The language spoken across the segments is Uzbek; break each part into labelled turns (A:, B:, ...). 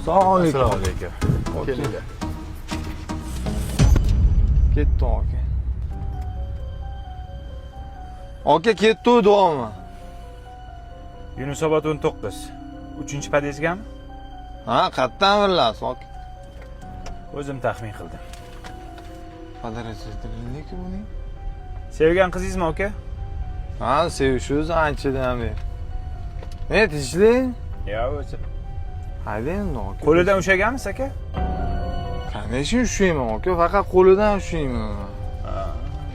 A: Assalomu alaykum.
B: Assalomu alaykum.
A: Aka.
B: Kelinglar.
A: Ketdi aka. Aka ketdi u duomi.
C: Yunusobod 19. 3-podezdgami?
A: Ha, qayerdan bilasiz aka?
C: O'zim taxmin qildim.
A: Подозрительный buning.
C: Sevgan qizingizmi, aka?
A: Ha, sevishimiz anchadan beri. Ne, tinchlik?
C: Yo'q, o'zi.
A: Hayda endi aka.
C: Qo'lidan ushlaganmisiz, aka?
A: Конечно, ushlayman aka, faqat qo'lidan ushlayman.
C: Ha,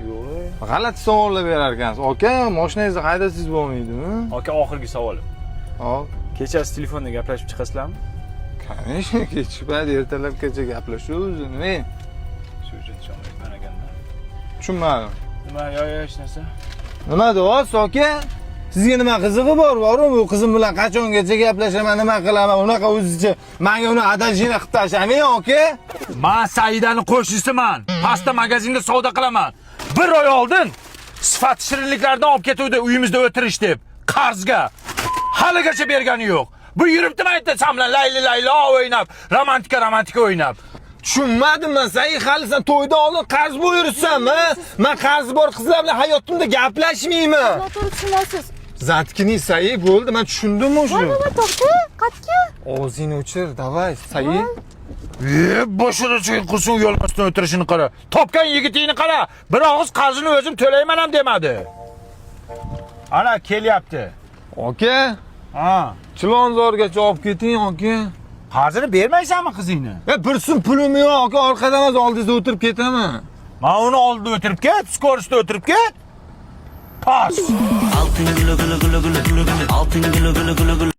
C: yo'q.
A: G'alati savollar berar ekansiz. Aka, mashinangizni haydasangiz bo'lmaydimi?
C: Aka, oxirgi savolim.
A: Hop.
C: Kechasi telefonda gaplashib chiqasizlarmi?
A: Конечно, kechki payt ertalabgacha gaplashamiz. Nima?
C: Shu uchun tushunmayman ekanda.
A: Tushunmadim.
C: Nima, yo'q, yo'q, hech narsa.
A: Nima deyapsiz aka? Sizga nima qizig'i bor? Boru bu qizim bilan qachongacha gaplashaman, nima qilaman? Unaqa o'zicha menga uni adashina qilib tashlamang aka.
D: Man Saidani qo'shnisiman. Pastda magazinda savdo qilaman. Bir oy oldin sifat shirinliklardan olib ketuvdi uyimizda o'tirish deb qarzga. Haligacha bergani yo'q. Bu yuribdi mayda san bilan layli laylo o'ynab, romantika romantika o'ynab.
A: Tushunmadim man, sen hali sen to'ydan oldin qarz bo'lib. Man qarzi bor qizlar bilan hayotimda gaplashmayman.
E: Noto'g'ri tushunasiz.
A: Заткнись, Sai, bo'ldi, men tushundim
E: Voy
A: уже.
E: voy, to'xta, qayerga?
A: Og'zingni o'chir, давай, Sai.
D: E, boshini qilsin, uyalmasdan o'tirishini qara. Topgan yigitingni qara. Bir og'iz qarzini o'zim to'layman ham demadi. Ana kelyapti.
A: Aka,
D: Ha.
A: Chilonzorgacha olib keting, aka.
D: Qarzini bermaysanmi qizingni?
A: E, bir so'm pulim yo'q, aka, orqada emas, oldingizda o'tirib ketaman.
D: Man uni oldida o'tirib ket, скоростda o'tirib ket. Pas.
F: Altın gülü gülü gülü gülü gülü gülü. Altın gülü gülü gülü gülü.